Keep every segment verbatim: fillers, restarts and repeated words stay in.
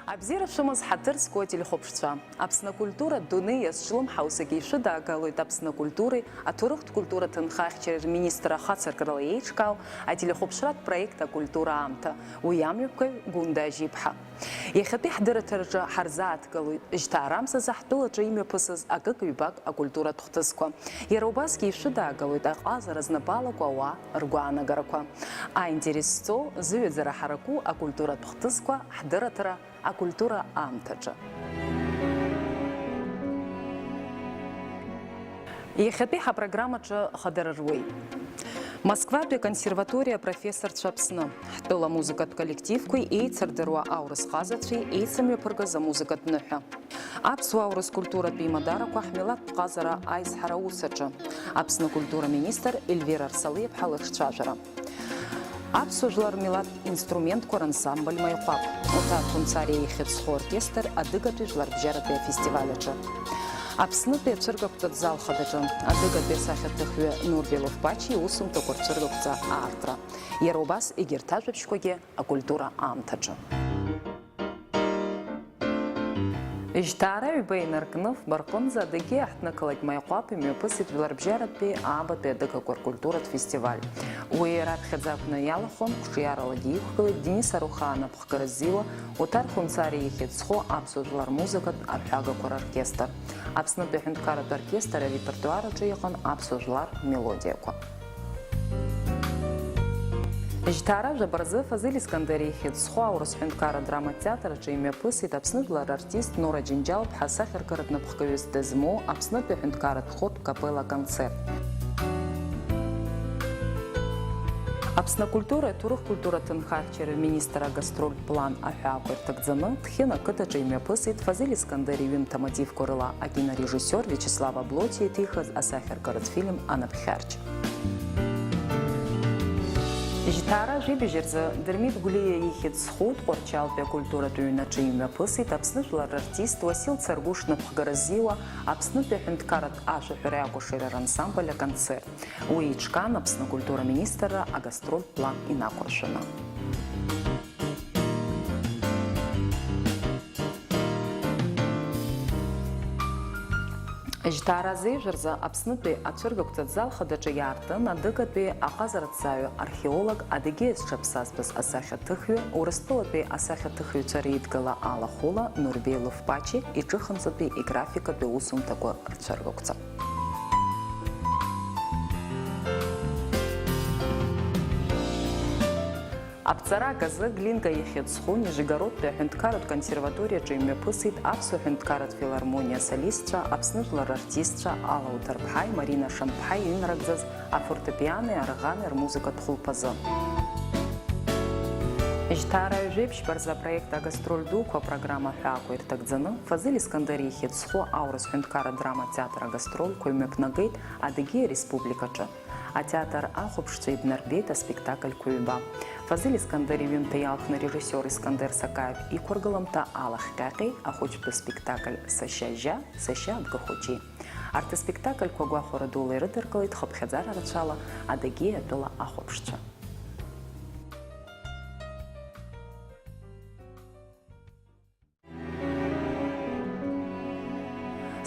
Абзиара шәымаз, ҳаҭыр зқәу ателехәаԥшцәа. Аԥсны акультуратә дунеи иазҿлымҳау зегьы ишәыдаагалоит Аԥсны акультуреи аҭоурыхтә культура ҭынха ахьчареи рминистр ахацыркрала еиҿкаау ателехәаԥшратә проект «Акультура аамҭа». Уи амҩаԥгаҩ Гәында Ажьиԥҳа. Иахьатәи ҳдырраҭараҿы ҳарзааҭ Галоит, жьҭаарамзазы ҳтәылаҿы имҩаԥысыз акык-ҩбак акультуратә хҭысқәа. Иара убасгьы ишәыдаагалоит аҟазара знапы алаку ауаа ргәаанагарақәа. Аинтерес зҵоу, зыҩаӡара ҳараку акультуратә хҭысқәа ҳдырраҭара «Акультура аамҭаҿы». Иахьатәи ҳапрограммаҿы хадара руеит. Москватәи аконсерваториа апрофессорцәа Аԥсны, ҳтәыла амузыкатә коллективқәеи еицырдыруа аурыс ҟазацәеи еицымҩаԥыргаз амузыкатә ныҳәа. Аԥсуа аурыс культуратә еимадарақәа, ҳмилаҭтә ҟазара аизҳара аус аҿы. Аԥсны акультура министр Ельвира Арсалиаԥҳа лыҿцәажәара. Аԥсуа жәлар рмилаҭтә инструментқәа рансамбль Маиҟәаԥ. Оҭар Хәынцариа ихьыӡ зху оркестр адыгатәи жәларбжьаратәи афестиваль аҿы. Аԥснытәи ацәыргақәҵатә зал хадаҿы адыгатәи асахьаҭыхҩы Нурбелов Пачи иусумҭақәа рцәыргақәҵа аартра. Иара убас егьырҭ ажәабжьқәагьы акультура аамҭаҿы. Жьҭаара ҩба инаркны фба рҟынӡа Адыгеиа аҳҭнықалақь Маиҟәаԥ имҩаԥысит жәларбжьаратәи аабатәи адыгақәа ркультуратә фестиваль. Уи раԥхьаӡа акәны иалахәын, қәҿиаралагьы иқәгылеит Денис Арухаа анапхгара ззиуа, Оҭар Хәынцариа ихьыӡ зху аԥсуа жәлар рмузыкатә арҳәагақәа роркестр. Аԥснытәи аҳәынҭқарратә оркестр арепертуар аҿы иҟан аԥсуа жәлар рмелодиақәа. Жьҭаара жәаба рзы Фазиль Искандери ихьӡ зху аурыс ҳәынҭқарра драматә театр аҿы имҩаԥысит Аԥсны жәлар рартист Нора Џьынџьал-ԥҳа асахьаркыратә напхгаҩыс дызмоу Аԥснытәи аҳәынҭқарратә хортә капелла аконцерт. Аԥсны акультуреи аҭоурых-культура ҭынха ахьчареи рминистр агастрольтә план аҳәаақәа ирҭагӡаны Ҭхьына ақыҭаҿы имҩаԥысит Фазиль Искандер иҩымҭа мотивқәа рыла акинорежиссиор Виачеслав Аблотиа иҭихыз асахьаркыратә фильм Анаԥхьарч. Жьҭаара жәибжь рзы Дырмит Гәлиа ихьӡ зху Тҟәарчалтәи акультуратә ҩнаҿы имҩаԥысит Аԥсны жәлар рартист Уасил Царгәыш напхгара ззиуа Аԥснытәи аҳәынҭқарратә ашәаҳәареи акәашареи рансамбль аконцерт. Уи еиҿкаан Аԥсны акультура министрра агастрольтә план инақәыршәаны. Жьҭаара азеижә рзы Аԥснытәи ацәыргақәҵатә зал хадаҿы иаартын адыгатәи аҟазараҭҵааҩы, археолог, Адыгеиа зҽаԥсазтәыз асахьаҭыхҩы, Урыстәылатәи асахьаҭыхҩцәа реидгыла алахәыла Нурбеи Лыфпачи иҿыхынҵатәи играфикатәи аусумҭақәа рцәыргақәҵа. Аԥҵара аказы Глинка ихьӡ зху Нижегородтәи аҳәынҭқарратә консерваториаҿы имҩаԥысит Аԥсуа ҳәынҭқарратә филармониа асолистцәа, Аԥсны жәлар рартистцәа Алла Уҭарԥҳаи Марина Шамԥҳаи инрыгӡаз афортепианои арӷани рмузыкатә хәылԥазы. Жьҭаара ҩажәеиԥшьба рзы апроект агастроль дуқәа апрограмма аҳәаақәа ирҭагӡаны, Фазиль Искандер ихьӡ зху аурыс ҳәынҭқарратә драматә театр агастрольқәа имҩаԥнагеит Адыгеиа Республикаҿы. Атеатр ахәаԥшцәа ибнарбеит аспектакльқәа ҩба. Фазиль Искандер иҩымҭа иалхны режиссиор Искандер Сакаев иқәыргыламҭа Алахьҟьаҟьеи ахәыҷтәы спектакль Сашьа жьа, сашьа абгахәыҷи. Арҭ аспектакльқәа гәахәара дула ирыдыркылеит хыԥхьаӡара рацәала Адыгеиа атәыла ахәаԥшцәа.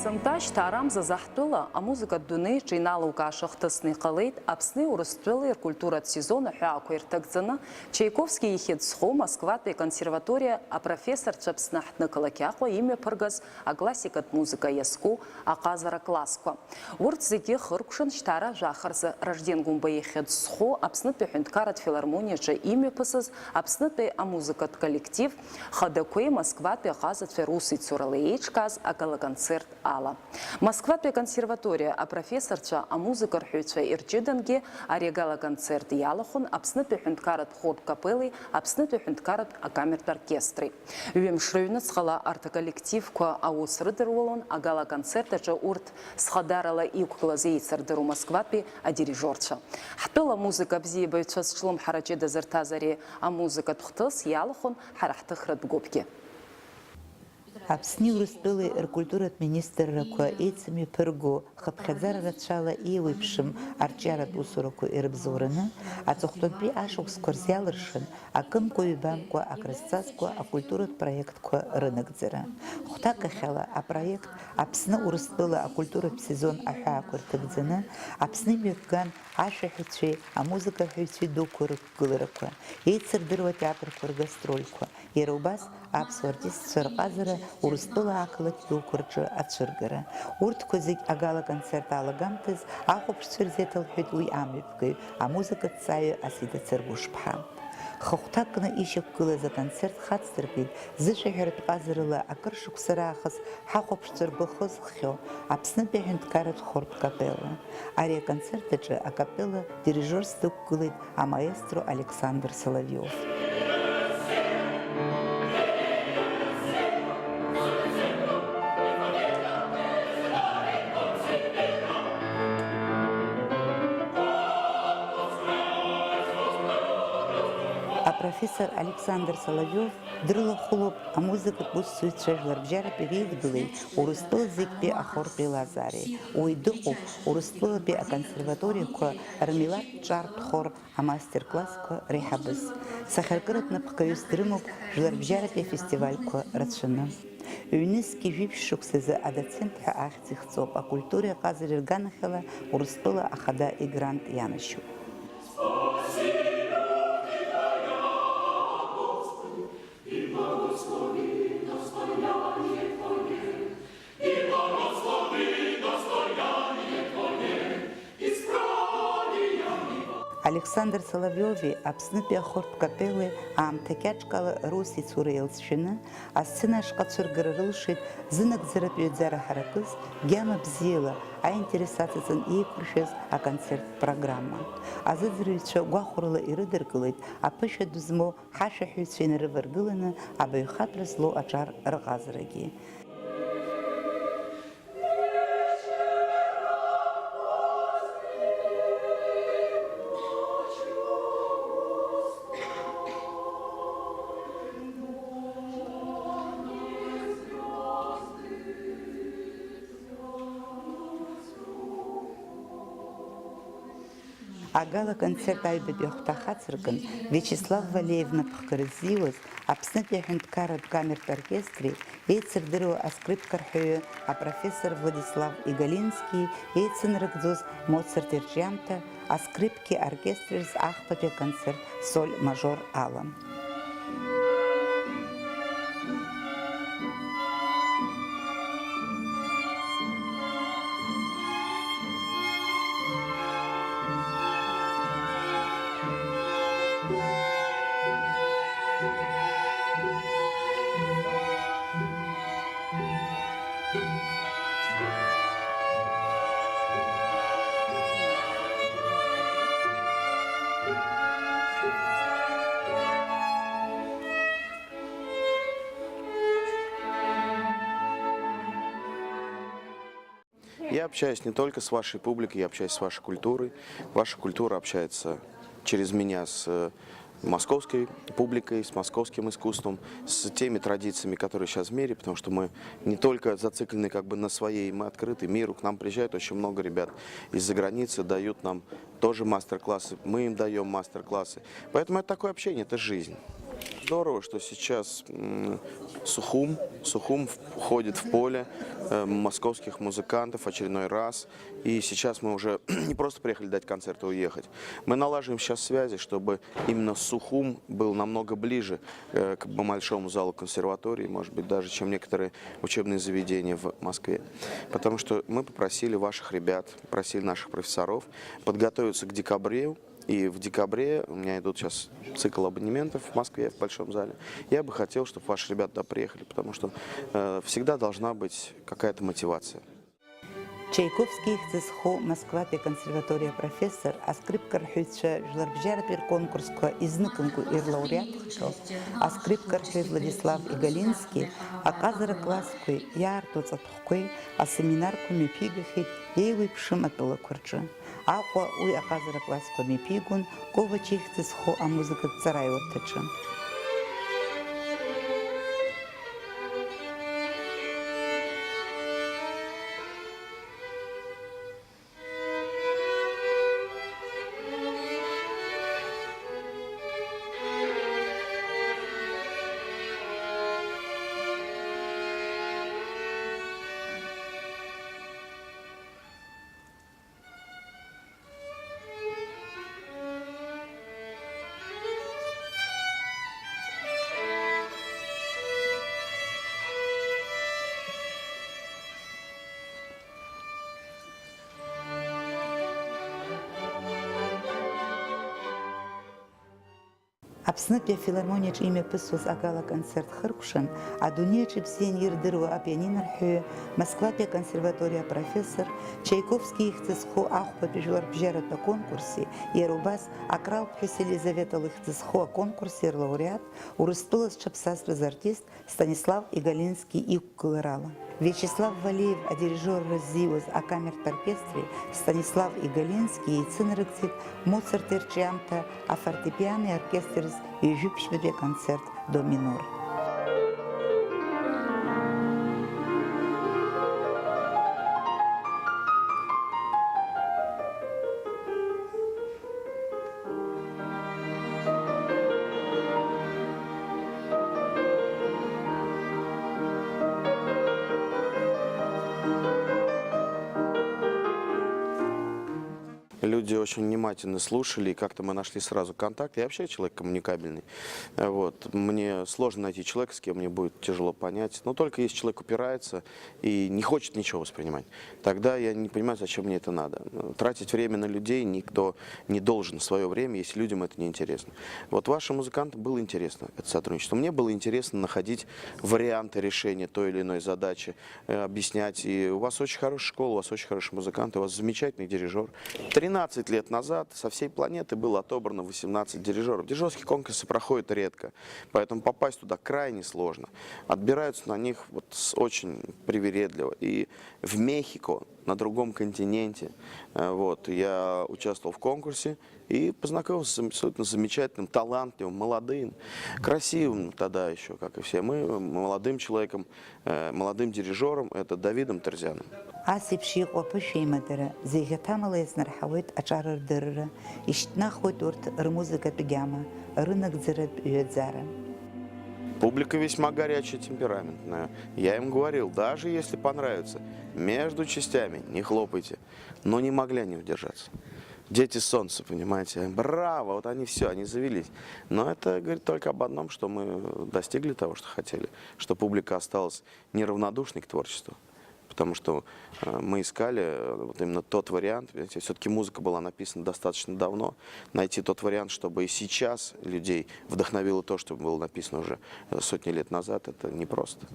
Сынтәа жьҭаарамзазы ҳтәыла амузыкатә дунеиаҿы иналукааша хҭысны иҟалеит Аԥсни Урыстәылеи ркультуратә сезон аҳәаақәа ирҭагӡаны, Чайковски ихьӡ зху Москватәи аконсерваториа апрофессорцәа Аԥсны аҳҭнықалақь Аҟәа имҩаԥыргаз аклассикатә музыка иазку аҟазара классқәа. Урҭ зегьы хыркәшан жьҭаара жәаха рзы Ражден Гәымба ихьӡ зху Аԥснытәи аҳәынҭқарратә филармониаҿы имҩаԥысыз Аԥснытәи амузыкатә коллектив хадақәеи Москватәи аҟазацәеи русеицурала еиҿкааз агала-концерт ала. Москватәи аконсерваториа апрофессорцәа, амузыка рҳәаҩцәа ирҷыдангьы ари агала-концерт иалахәын Аԥснытәи аҳәынҭқарратә хортә капеллеи Аԥснытәи аҳәынҭқарратә акамертә оркестри. Ҩымш рыҩныҵҟала арҭ аколлективқәа аус рыдыруалон агала-концерт аҿы урҭ зхадарала иқәгылаз еицырдыруа Москватәи адирижиорцәа. Ҳтәыла амузыка абзиабаҩцәа зҿлымҳара ҷыда зырҭаз ари амузыкатә хҭыс иалахәын ҳара ҳҭыхратә гәыԥгьы. Аԥсни Урыстәылеи ркультуратә министррақәа еицымҩаԥырго хыԥхьаӡара рацәала еиуеиԥшым арҿиаратә усурақәа ирыбзоураны, аҵыхәтәантәи ашықәсқәа рзы иалыршан, акымкәа-ҩбамкәа акрызҵазкуа акультуратә проектқәа рынагӡара. Хәҭакахьала апроект Аԥсны-Урыстәыла акультуратә сезон аҳәаақәа рҭагӡаны Аԥсны имҩаԥган ашәаҳәаҩцәеи амузыкарҳәаҩцәеи дуқәа рықәгыларақәа, еицырдыруа атеатрқәа ргастрольқәа, иара убас аԥсуа артистцәа рҟазара Урыстәыла ақалақь дуқәа рҿы ацәыргара. Урҭқәа зегь агала-концерт алагамҭаз ахәаԥшцәа рзеиҭалҳәеит уи амҩаԥгаҩ, амузыкаҭҵааҩы Асида Цыргәышԥҳа. Хыхәҭакны ишьақәгылаз аконцерт хацдыркит зышәаҳәаратә ҟазарала акыр шықәса раахыс ҳахәаԥшцәа ргәы хызххьоу Аԥснытәи аҳәынҭқарратә хортә капелла. Ари аконцерт аҿы акапелла дирижерс дықәгылеит амаестро Александр Соловиов. Апрофессор Александр Соловиов дрылахәылоуп амузыкатә усзуҩцәа жәларбжьаратәи реидгылеи Урыстәыла зегьтәи ахортә еилазаареи. Уи дыҟоуп Урыстәылатәи аконсерваториақәа рмилаҭтә ҿартә хор амастер-классқәа реиҳабыс. Сахьаркыратә напхгаҩыс дрымоуп жәларбжьаратәи афестивальқәа рацәаны. Ҩнызқьи жәиԥшь шықәсазы адоцент ҳәа ахьӡ ихҵоуп, акультуреи аҟазареи рганахьала Урыстәыла ахада игрант ианашьоуп. Александр Соловиови Аԥснытәи ахортә капеллеи аамҭа кьаҿк ала рус ицура еилҵшәаны, асцена ашҟа ацәыргара рылшеит зынагӡаратә ҩаӡара ҳаракыз, гьама бзиала аинтерес ацаҵан еиқәыршәаз аконцерттә программа. Азыӡырҩцәа гәахәарала ирыдыркылеит аԥышәа ду змоу ҳашәаҳәаҩцәа инарываргыланы абаҩхатәра злоу аҿар рҟазарагьы. Агала-концерт аҩбатәи ахәҭа хацыркын, Виачеслав Валеев напхгара ззиуаз Аԥснытәи аҳәынҭқарратә камертә оркестри еицырдыруа аскрипка рҳәаҩы апрофессор Владислав Игалински еицынарыгӡоз Моцарт ирҿиамҭа аскрипки оркестри рзы ахԥатәи аконцерт соль мажор ала. Я общаюсь не только с вашей публикой, я общаюсь с вашей культурой. Ваша культура общается через меня с, э, московской публикой, с московским искусством, с теми традициями, которые сейчас в мире, потому что мы не только зациклены как бы на своей, мы открыты миру. К нам приезжает очень много ребят из-за границы, дают нам тоже мастер-классы, мы им даём мастер-классы. Поэтому это такое общение, это жизнь. Здорово, что сейчас, м, Сухум, Сухум входит в поле, э, московских музыкантов очередной раз. И сейчас мы уже не просто приехали дать концерт и уехать. Мы налаживаем сейчас связи, чтобы именно Сухум был намного ближе, э, к большому залу консерватории, может быть, даже чем некоторые учебные заведения в Москве. Потому что мы попросили ваших ребят, попросили наших профессоров подготовиться к декабрю. И в декабре у меня идут сейчас цикл абонементов в Москве, в Большом зале. Я бы хотел, чтобы ваши ребята туда приехали, потому что, э, всегда должна быть какая-то мотивация. Чайковски ихьӡ зху Москватәи аконсерваториа апрофессор, аскрипка рҳәаҩцәа жәларбжьаратәи рконкурсқәа изныкымкәа ирлауреатхахьоу аскрипка рҳәаҩ Владислав Игалински аҟазара классқәеи иаарту аҵатәхәқәеи асеминарқәа мҩаԥигахьеит еиуеиԥшым атәылақәа рҿы. Аҟәа уи аҟазара классқәа мҩаԥигон Ковач ихьӡ зху амузыкатә ҵараиурҭаҿы. Аԥснытәи афилармониаҿы имҩаԥысуаз агала-концерт хыркәшан, адунеи аҿы ибзиан ирдыруа апианинорҳәаҩы, Москватәи аконсерваториа апрофессор, Чаиковски ихьӡ зху ахәбатәи жәларбжьаратә аконкурси, иара убас Акралԥҳәыс Елизавета лыхьӡ зху аконкурси рлауреат, Урыстәыла зҽаԥсазтәыз артист Станислав Игалински иқәгыларала. Виачеслав Валиев адирижиорра ззиуаз акамертә оркестри Станислав Игалински еицынарыгӡеит Моцарти рҿиамҭа афортепиано оркестрс ҩажәи ԥшьбатәи аконцерт до минор. Люди очень внимательно слушали, и как-то мы нашли сразу контакт. Я вообще человек коммуникабельный. Э, Вот. Мне сложно найти человека, с кем мне будет тяжело понять. Но только если человек упирается и не хочет ничего воспринимать, тогда я не понимаю, зачем мне это надо. Тратить время на людей никто не должен свое время, если людям это не интересно. Вот вашим музыкантам было интересно это сотрудничество. Мне было интересно находить варианты решения той или иной задачи, э, объяснять. И у вас очень хорошая школа, у вас очень хороший музыкант, у вас замечательный дирижер. Тринадцать лет назад со всей планеты было отобрано восемнадцать дирижеров. Дирижерские конкурсы проходят редко, поэтому попасть туда крайне сложно. Отбираются на них вот с- очень привередливо. И в Мехико, на другом континенте, э, вот, я участвовал в конкурсе и познакомился с абсолютно замечательным, талантливым, молодым, красивым тогда еще, как и все мы, молодым человеком, э, молодым дирижером, это Давидом Терзяном. Ас еиԥш иҟоу аԥышәеимадара зегь аҭамала иазнарҳауеит аҿар рдырра, ишьҭнахуеит урҭ рмузыкатә гьама, рынагӡаратә ҩаӡара. Публика весьма горячая, темпераментная. Я им говорил, даже если понравится, между частями не хлопайте. Но не могли они удержаться. Дети солнца, понимаете, браво, вот они все, они завелись. Но это говорит только об одном, что мы достигли того, что хотели, что публика осталась неравнодушной к творчеству. Потому что э, мы искали э, вот именно тот вариант, все-таки музыка была написана достаточно давно, найти тот вариант, чтобы и сейчас людей вдохновило то, что было написано уже э, сотни лет назад, это непросто.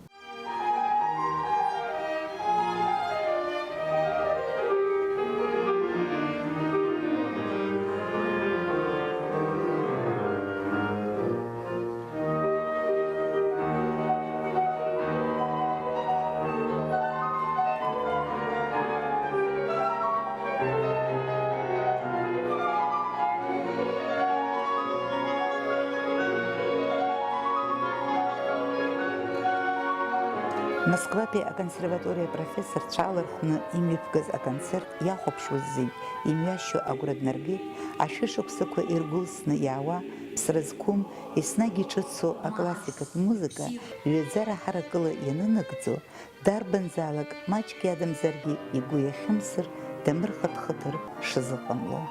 Москватәи аконсерваториа апрофессорцәа алархәны имҩаԥгаз аконцерт иахәаԥшуаз зегь имҩашьо агәра днаргеит, ашәышықәсақәа иргәылсны иаауа, ԥсра зқәым, еснагь иҿыцу аклассикатә музыка ҩаӡара ҳаракыла ианынагӡо, дарбанзаалак маҷк иадамзаргьы игәы иахьымсыр, дамырхыԥхыԥыр шазыҟамло.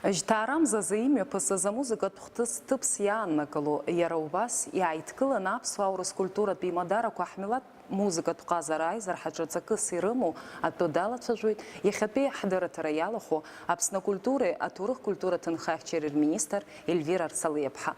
Жьҭаарамза азы имҩаԥысыз амузыкатә хҭыс ҭыԥс иааннакыло, иара убас иааидкыланы аԥсуа-аурыс культуратә еимадарақәа ҳмилаҭ музыкатә ҟазара аизарҳаҿы ҵакыс ирымоу атәы далацәажәоит иахьатәи ҳдырраҭара иалахәу Аԥсны акультуреи аҭоурых-культура ҭынхахьчареи рминистр Ельвира Арсалиаԥҳа.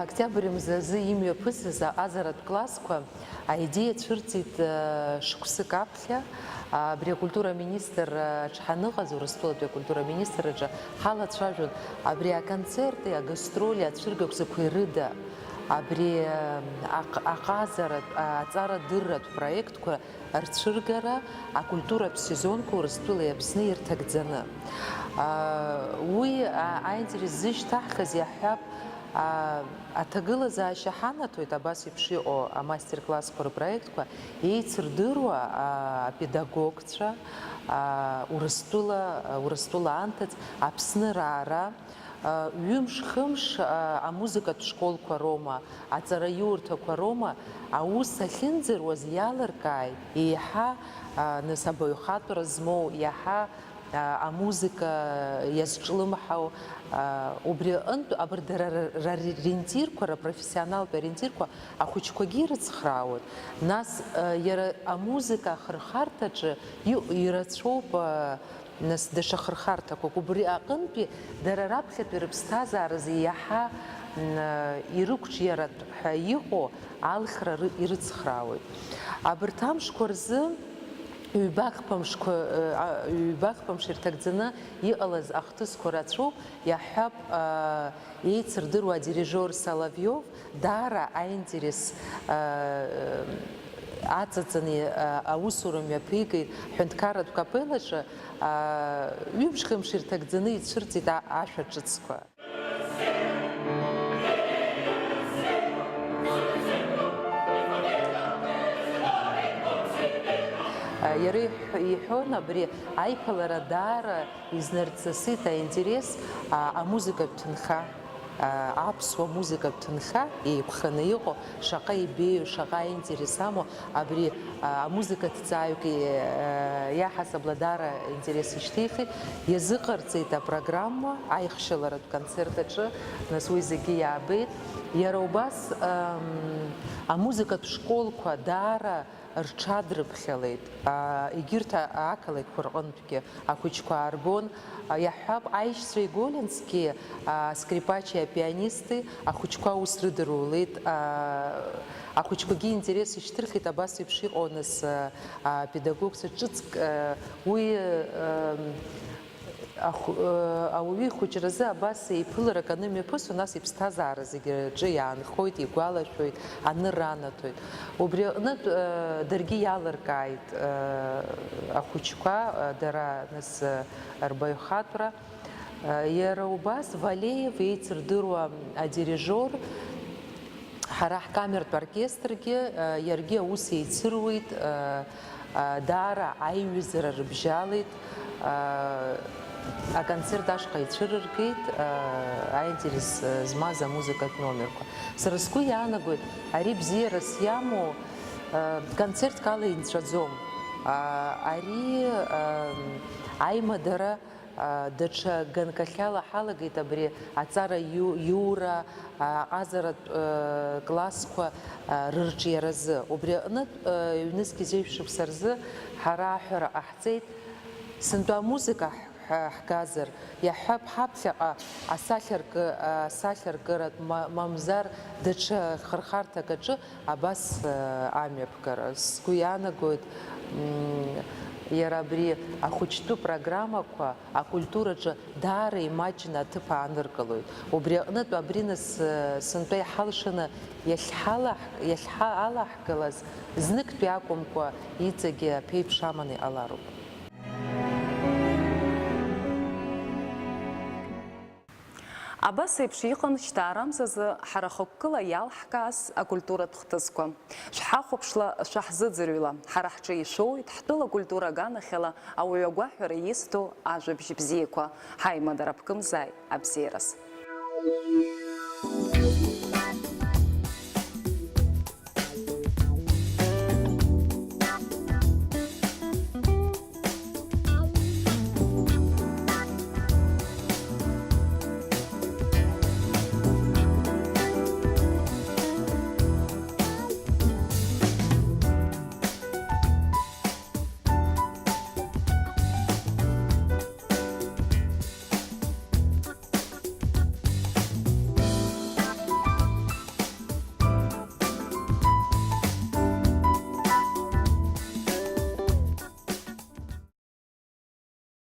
Октиабр мзазы имҩаԥысыз аҟазаратә классқәа аидеиа цәырҵит шықәсык аԥхьа. Абри акультура аминистр аҿы ҳаныҟаз, Урыстәылатәи акультура аминистрраҿы ҳалацәажәон абри аконцерти агастроли ацәыргақәҵақәеи рыда абри аҟ-, аҟазаратә, аҵарадырратә проектқәа рцәыргара, акультуратә сезонқәа Урыстәылеи Аԥсни ирҭагӡаны. Уи аинтерес зышьҭаҳхыз, иаҳҳәап, аҭагылазаашьа ҳанаҭоит абас еиԥш иҟоу амастер-классқәа рпроектқәа еицырдыруа апедагогцәа, Урыстәыла, Урыстәыла анҭыҵ, Аԥсны раара, ҩымш-хымш амузыкатә школқәа роума, аҵараиурҭақәа роума аус ахьынӡаруаз иалыркааит еиҳа, нас, абаҩхатәра змоу, иаҳа А, амузыка иазҿлымҳау, а, убри аҟынтә, абар дара ра-, ра-, ра-, риориентирқәа, рпрофессионалтә ориентирқәа ахәыҷқәагьы ирыцхраауеит. Нас, а, иара амузыка ахырхарҭаҿы иу-, ирацәоуп, а, нас, даҽа хырхарҭақәак. Убри аҟынтәи дара раԥхьатәи рыԥсҭазааразы иаҳа, м, а, ирықәҿиаратә ҳәа иҟоу алхра ры-, ирыцхраауеит. Абарҭ амшқәа рзы Ҩбахԥа мшқәа, э, а, ҩбахԥа мш ирҭагӡаны иҟалаз ахҭысқәа рацәоуп, иаҳҳәап, а, еицырдыруа адирижиор Соловиов даара аинтерес, а, аҵаҵаны, а, аусура мҩаԥигеит ҳәынҭқарратә капеллаҿы, а, ҩымш-хымш ирҭагӡаны ицәырҵит а-, ашәа ҿыцқәа. Иара иҳә-, иҳәон абри аиԥылара даара изнарҵысит аинтерес, а, амузыкатә ҭынха, а, аԥсуа музыкатә ҭынха еиқәханы иҟоу шаҟа ибеиоу, шаҟа аинтерес амоу абри, а, амузыкаҭҵааҩгьы, а, иаҳасабала даара интерес ишьҭихит, иазыҟарҵеит апрограмма аихшьаларатә концерт аҿы, нас уи зегьы иаабеит. Иара убас, ам, амузыкатә школқәа даара рҽадрыԥхьалеит, а, егьырҭ а-, ақалақьқәа рҟынтәгьы ахәыҷқәа ааргон. А, иаҳҳәап, аишьцәа Иголински, а, скрипачи апианисти ахәыҷқәа аус рыдырулеит, а, ахәыҷқәагьы интерес ишьҭырхит, абас еиԥш иҟоу нас, а, а, педагогцәа ҿыцк, а, уи, ам, Ахә-, э, ауаҩы ихәыҷразы абас еиԥыларак анымҩаԥысуа, нас иԥсҭазаара зегьы рҿы иаанхоит, игәалашәоит, анырра анаҭоит. Убри аҟнытә, э, даргьы иалыркааит, э, ахәыҷқәа, э, дара нас, э, рбаҩхатәра. Э, иара убас Валеев еицырдыруа адирижиор, ҳара ҳкамертә оркестргьы, э, иаргьы аус еицыруеит, э, э, даара аиҩызара рыбжьалеит, э, аконцерт ашҟа ицәырыргеит, э, аинтерес, э, змаз амузыкатә номерқәа. Сара сгәы иаанагоит, ари бзиарас иамоу, э, концертк ала инҵәаӡом. А, ари, э, аимадара А, даҽа ганкахьала ҳалагеит абри аҵара иу-, иура, а, аҟазаратә, э, классқәа, а, рырҿиаразы. Убри аҟнытә, э, ҩнызқь зежә шықәса рзы ҳара аҳәара ҟаҳҵеит, сынтәа амузыка ҳҳәа-, ҳгазар, иаҳҳәап, ҳаԥхьаҟа асахьаркы-, асахьаркыратә ма-, мамзар даҽа хырхарҭак аҿы абас, э, амҩаԥгара. Сгәы иаанагоит, м, иара абри ахәыҷтәы программақәа акультураҿы даара имаҷны аҭыԥ ааныркылоит. Убри аҟнытә абри нас, э, сынтәа иҳалшаны иахьҳалаҳ-, иахьҳалаҳгалаз зныктәи акәымкәа, иҵегьы аԥеиԥш аманы иҟалароуп. Абас еиԥш иҟан шьҭаарамзазы ҳара хықәкыла иалҳкааз акультуратә хҭысқәа. Шәҳахәаԥшла, шәаҳзыӡырҩла, ҳара ҳҿы ишәоуеит ҳтәыла акультура аганахьала ауаҩы агәаҳәара изҭо ажәабжь бзиақәа, ҳаимадара ԥкымзааит абзиараз.